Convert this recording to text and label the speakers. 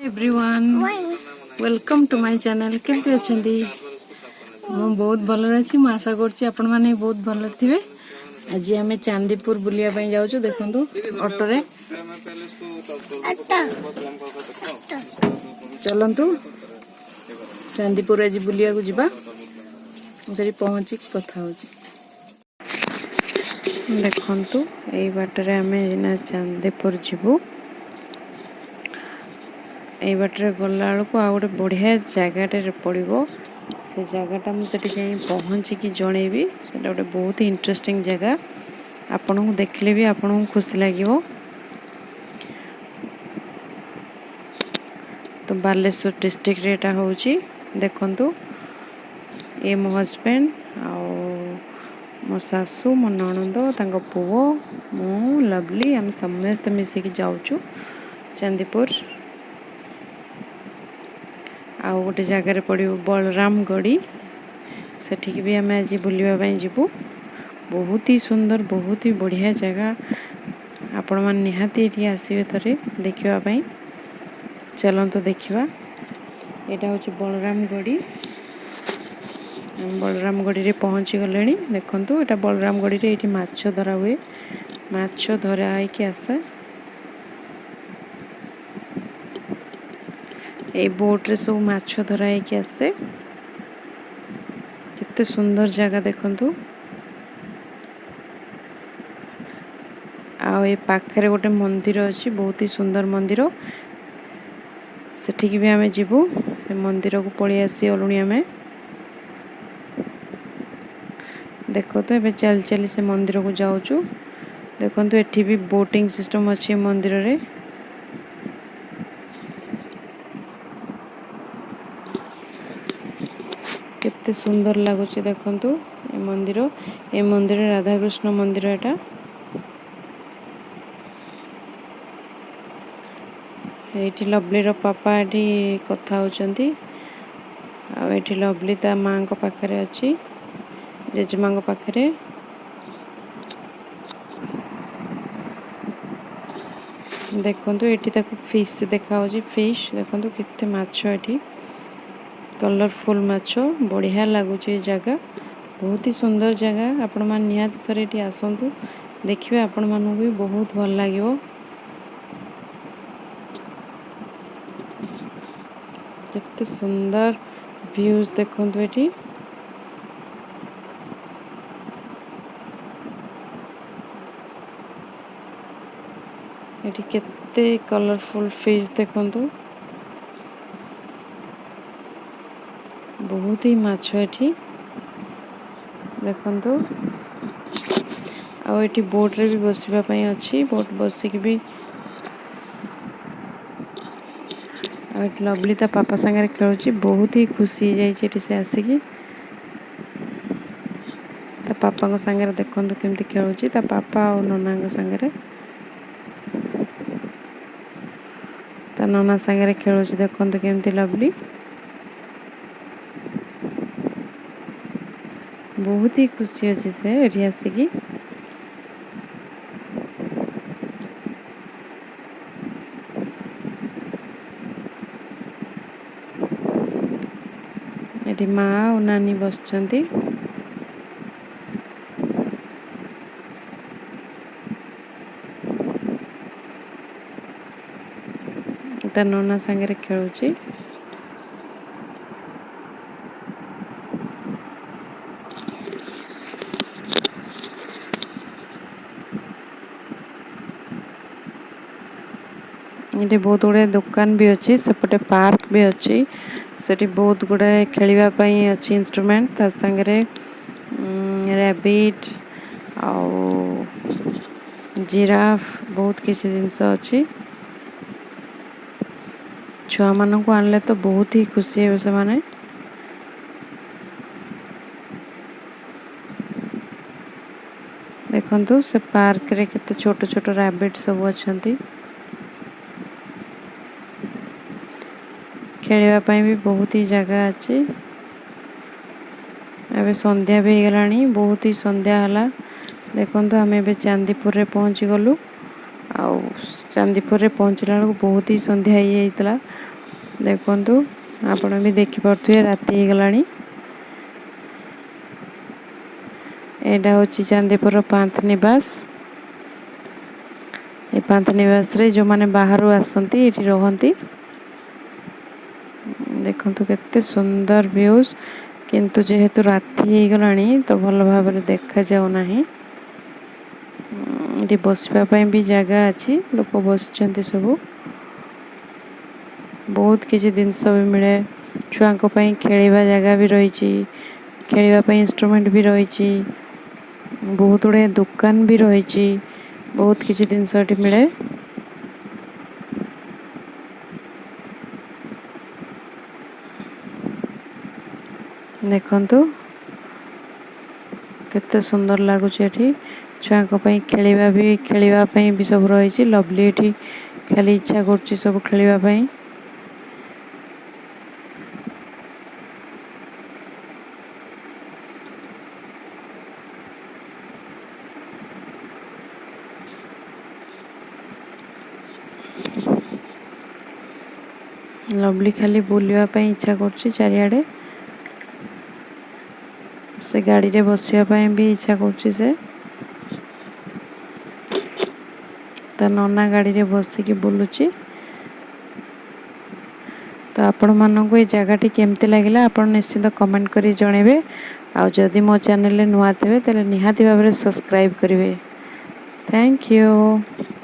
Speaker 1: Everyone, welcome to my channel. କେମିତି ଅଛନ୍ତି? ମୁଁ ବହୁତ ଭଲରେ ଅଛି। ମୁଁ ଆଶା କରୁଛି ଆପଣମାନେ ବି ବହୁତ ଭଲରେ ଥିବେ। ଆଜି ଆମେ ଚାନ୍ଦିପୁର ବୁଲିବା ପାଇଁ ଯାଉଛୁ। ଦେଖନ୍ତୁ, ଅଟୋରେ ଚାଲନ୍ତୁ, ଚାନ୍ଦିପୁର ଆଜି ବୁଲିବାକୁ ଯିବା। ମୁଁ ସେଠି ପହଞ୍ଚିକି କଥା ହଉଛି। ଦେଖନ୍ତୁ, ଏଇ ବାଟରେ ଆମେ ଏଇନା ଚାନ୍ଦିପୁର ଯିବୁ। ଏଇ ବାଟରେ ଗଲା ବେଳକୁ ଆଉ ଗୋଟେ ବଢ଼ିଆ ଜାଗାଟେ ପଡ଼ିବ। ସେ ଜାଗାଟା ମୁଁ ସେଠି ଯାଇ ପହଞ୍ଚିକି ଜଣେଇବି। ସେଇଟା ଗୋଟେ ବହୁତ ଇଣ୍ଟରେଷ୍ଟିଂ ଜାଗା। ଆପଣଙ୍କୁ ଦେଖିଲେ ବି ଆପଣଙ୍କୁ ଖୁସି ଲାଗିବ। ତ ବାଲେଶ୍ୱର ଡିଷ୍ଟ୍ରିକ୍ଟରେ ଏଇଟା ହେଉଛି। ଦେଖନ୍ତୁ, ଏ ମୋ ହଜବେଣ୍ଡ ଆଉ ମୋ ଶାଶୁ, ମୋ ନଣନ୍ଦ, ତାଙ୍କ ପୁଅ, ମୁଁ, ଲଭଲି, ଆମେ ସମସ୍ତେ ମିଶିକି ଯାଉଛୁ ଚାନ୍ଦିପୁର। ଆଉ ଗୋଟେ ଜାଗାରେ ପଡ଼ିବ ବଳରାମଗଡ଼ି, ସେଠିକି ବି ଆମେ ଆଜି ବୁଲିବା ପାଇଁ ଯିବୁ। ବହୁତ ହି ସୁନ୍ଦର, ବହୁତ ହି ବଢ଼ିଆ ଜାଗା। ଆପଣମାନେ ନିହାତି ଏଠି ଆସିବେ ଥରେ ଦେଖିବା ପାଇଁ। ଚାଲନ୍ତୁ ଦେଖିବା। ଏଇଟା ହେଉଛି ବଳରାମଗଡ଼ି। ଆମେ ବଳରାମଗଡ଼ିରେ ପହଞ୍ଚି ଗଲେଣି। ଦେଖନ୍ତୁ, ଏଇଟା ବଳରାମଗଡ଼ିରେ ଏଇଠି ମାଛ ଧରା ହୁଏ। ମାଛ ଧରା ହେଇକି ଆସେ। ଏଇ ବୋଟରେ ସବୁ ମାଛ ଧରା ହେଇକି ଆସେ। କେତେ ସୁନ୍ଦର ଜାଗା ଦେଖନ୍ତୁ। ଆଉ ଏ ପାଖରେ ଗୋଟେ ମନ୍ଦିର ଅଛି, ବହୁତ ହି ସୁନ୍ଦର ମନ୍ଦିର। ସେଠିକି ବି ଆମେ ଯିବୁ। ସେ ମନ୍ଦିରକୁ ପଳେଇ ଆସିଗଲୁଣି ଆମେ। ଦେଖନ୍ତୁ, ଏବେ ଚାଲି ଚାଲି ସେ ମନ୍ଦିରକୁ ଯାଉଛୁ। ଦେଖନ୍ତୁ, ଏଠି ବି ବୋଟିଂ ସିଷ୍ଟମ୍ ଅଛି ଏ ମନ୍ଦିରରେ। କେତେ ସୁନ୍ଦର ଲାଗୁଛି ଦେଖନ୍ତୁ ଏ ମନ୍ଦିର। ଏ ମନ୍ଦିର ରାଧାକୃଷ୍ଣ ମନ୍ଦିର ଏଟା। ଏଇଠି ଲଭଲିର ପାପା ଏଠି କଥା ହେଉଛନ୍ତି। ଆଉ ଏଠି ଲଭଲି ତା ମାଙ୍କ ପାଖରେ ଅଛି, ଜେଜେମାଙ୍କ ପାଖରେ। ଦେଖନ୍ତୁ, ଏଠି ତାକୁ ଫିସ୍ ଦେଖାହେଉଛି। ଫିସ୍ ଦେଖନ୍ତୁ, କେତେ ମାଛ ଏଠି, କଲରଫୁଲ୍ ମାଛ। ବଢ଼ିଆ ଲାଗୁଛି ଏ ଜାଗା। ବହୁତ ହି ସୁନ୍ଦର ଜାଗା। ଆପଣମାନେ ନିହାତି ଥରେ ଏଠି ଆସନ୍ତୁ, ଦେଖିବେ, ଆପଣମାନଙ୍କୁ ବି ବହୁତ ଭଲ ଲାଗିବ। କେତେ ସୁନ୍ଦର ଭ୍ୟୁଜ୍ ଦେଖନ୍ତୁ ଏଠି। ଏଠି କେତେ କଲରଫୁଲ୍ ଫିସ୍ ଦେଖନ୍ତୁ। ବହୁତ ହି ମାଛ ଏଠି ଦେଖନ୍ତୁ। ଆଉ ଏଠି ବୋଟରେ ବି ବସିବା ପାଇଁ ଅଛି। ବୋଟ ବସିକି ବି। ଆଉ ଏଠି ଲଭଲି ତା ପାପା ସାଙ୍ଗରେ ଖେଳୁଛି। ବହୁତ ହି ଖୁସି ହେଇଯାଇଛି ଏଠି ସେ ଆସିକି। ତା ପାପାଙ୍କ ସାଙ୍ଗରେ ଦେଖନ୍ତୁ କେମିତି ଖେଳୁଛି, ତା ପାପା ଆଉ ନନାଙ୍କ ସାଙ୍ଗରେ। ତା ନନା ସାଙ୍ଗରେ ଖେଳୁଛି ଦେଖନ୍ତୁ କେମିତି ଲଭଲି। ବହୁତ ହି ଖୁସି ଅଛି ସେ ଏଠି ଆସିକି। ଏଠି ମା ଆଉ ନାନୀ ବସିଛନ୍ତି। ତା ନନା ସାଙ୍ଗରେ ଖେଳୁଛି। ଏଠି ବହୁତ ଗୁଡ଼ାଏ ଦୋକାନ ବି ଅଛି। ସେପଟେ ପାର୍କ ବି ଅଛି। ସେଠି ବହୁତ ଗୁଡ଼ାଏ ଖେଳିବା ପାଇଁ ଅଛି ଇନଷ୍ଟ୍ରୁମେଣ୍ଟ। ତା ସାଙ୍ଗରେ ରାବିଟ୍ ଆଉ ଜିରାଫ, ବହୁତ କିଛି ଜିନିଷ ଅଛି। ଛୁଆମାନଙ୍କୁ ଆଣିଲେ ତ ବହୁତ ହି ଖୁସି ହେବେ ସେମାନେ। ଦେଖନ୍ତୁ, ସେ ପାର୍କରେ କେତେ ଛୋଟ ଛୋଟ ରାବିଟ୍ ସବୁ ଅଛନ୍ତି। ଖେଳିବା ପାଇଁ ବି ବହୁତ ହି ଜାଗା ଅଛି। ଏବେ ସନ୍ଧ୍ୟା ବି ହେଇଗଲାଣି, ବହୁତ ହି ସନ୍ଧ୍ୟା ହେଲା। ଦେଖନ୍ତୁ, ଆମେ ଏବେ ଚାନ୍ଦିପୁରରେ ପହଞ୍ଚିଗଲୁ। ଆଉ ଚାନ୍ଦିପୁରରେ ପହଞ୍ଚିଲା ବେଳକୁ ବହୁତ ହି ସନ୍ଧ୍ୟା ହେଇଯାଇଥିଲା। ଦେଖନ୍ତୁ, ଆପଣ ବି ଦେଖିପାରୁଥିବେ, ରାତି ହେଇଗଲାଣି। ଏଇଟା ହେଉଛି ଚାନ୍ଦିପୁରର ପାନ୍ଥ ନିବାସ। ଏ ପାନ୍ଥ ନିବାସରେ ଯେଉଁମାନେ ବାହାରୁ ଆସନ୍ତି, ଏଇଠି ରୁହନ୍ତି। ଦେଖନ୍ତୁ କେତେ ସୁନ୍ଦର ଭ୍ୟୁଜ୍, କିନ୍ତୁ ଯେହେତୁ ରାତି ହେଇଗଲାଣି ତ ଭଲ ଭାବରେ ଦେଖାଯାଉ ନାହିଁ। ଏଠି ବସିବା ପାଇଁ ବି ଜାଗା ଅଛି, ଲୋକ ବସିଛନ୍ତି ସବୁ। ବହୁତ କିଛି ଜିନିଷ ବି ମିଳେ। ଛୁଆଙ୍କ ପାଇଁ ଖେଳିବା ଜାଗା ବି ରହିଛି, ଖେଳିବା ପାଇଁ ଇନଷ୍ଟ୍ରୁମେଣ୍ଟ ବି ରହିଛି, ବହୁତ ଗୁଡ଼ିଏ ଦୋକାନ ବି ରହିଛି। ବହୁତ କିଛି ଜିନିଷ ଏଠି ମିଳେ। ଦେଖନ୍ତୁ କେତେ ସୁନ୍ଦର ଲାଗୁଛି ଏଠି। ଛୁଆଙ୍କ ପାଇଁ ଖେଳିବା ପାଇଁ ବି ସବୁ ରହିଛି। ଲଭଲି ଏଠି ଖାଲି ଇଚ୍ଛା କରୁଛି ସବୁ ଖେଳିବା ପାଇଁ। ଲଭଲି ଖାଲି ବୁଲିବା ପାଇଁ ଇଚ୍ଛା କରୁଛି ଚାରିଆଡ଼େ। ସେ ଗାଡ଼ିରେ ବସିବା ପାଇଁ ବି ଇଚ୍ଛା କରୁଛି। ସେ ତା ନନା ଗାଡ଼ିରେ ବସିକି ବୁଲୁଛି। ତ ଆପଣମାନଙ୍କୁ ଏ ଜାଗାଟି କେମିତି ଲାଗିଲା, ଆପଣ ନିଶ୍ଚିନ୍ତ କମେଣ୍ଟ କରି ଜଣାଇବେ। ଆଉ ଯଦି ମୋ ଚ୍ୟାନେଲରେ ନୂଆ ଥିବେ, ତାହେଲେ ନିହାତି ଭାବରେ ସବସ୍କ୍ରାଇବ୍ କରିବେ। Thank you.